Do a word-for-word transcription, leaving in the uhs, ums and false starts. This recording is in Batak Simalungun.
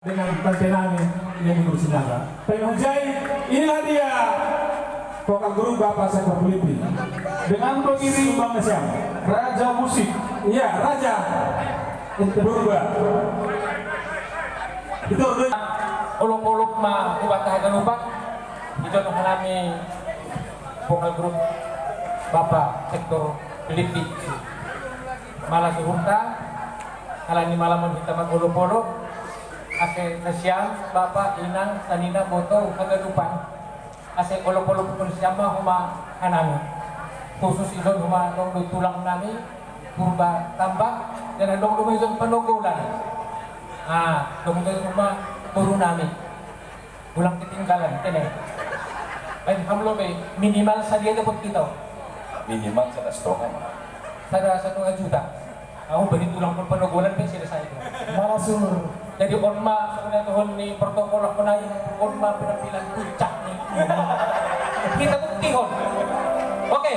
Dengan tante nami yang hidup sinaga. Penghujai, inilah dia vokal grup Bapak Sektor Filipin. Dengan berdiri Bang Siang. Raja musik. Iya, Raja. Purba. Itu dulu. Olop-olop ma kubata haganupan. Itu nami vokal grup Bapak Sektor Filipin. Malas hurta, halani malamon hita magolop-olop, ase nasiam, bapa, inang, sanina, boto, haganupan, ase olop-olop pun siam ma homa hanami. Khusus ison homa dong do tulang nami, Purba Tambak, dan dong do ison Panogolan. Ah, dong do homa boru nami. Ulang ketinggalan, kene. Baik, hamlo be, minimal sadia dapat kita. Minimal sada setengah. Sada setengah juta. Aku beri tulang pun Panogolan pe selesai itu. Malasur. Jadi on ma, sebenarnya tahun ni protokol aku naik, on ma penampilan puncak ni. Kita bukti on. Oke.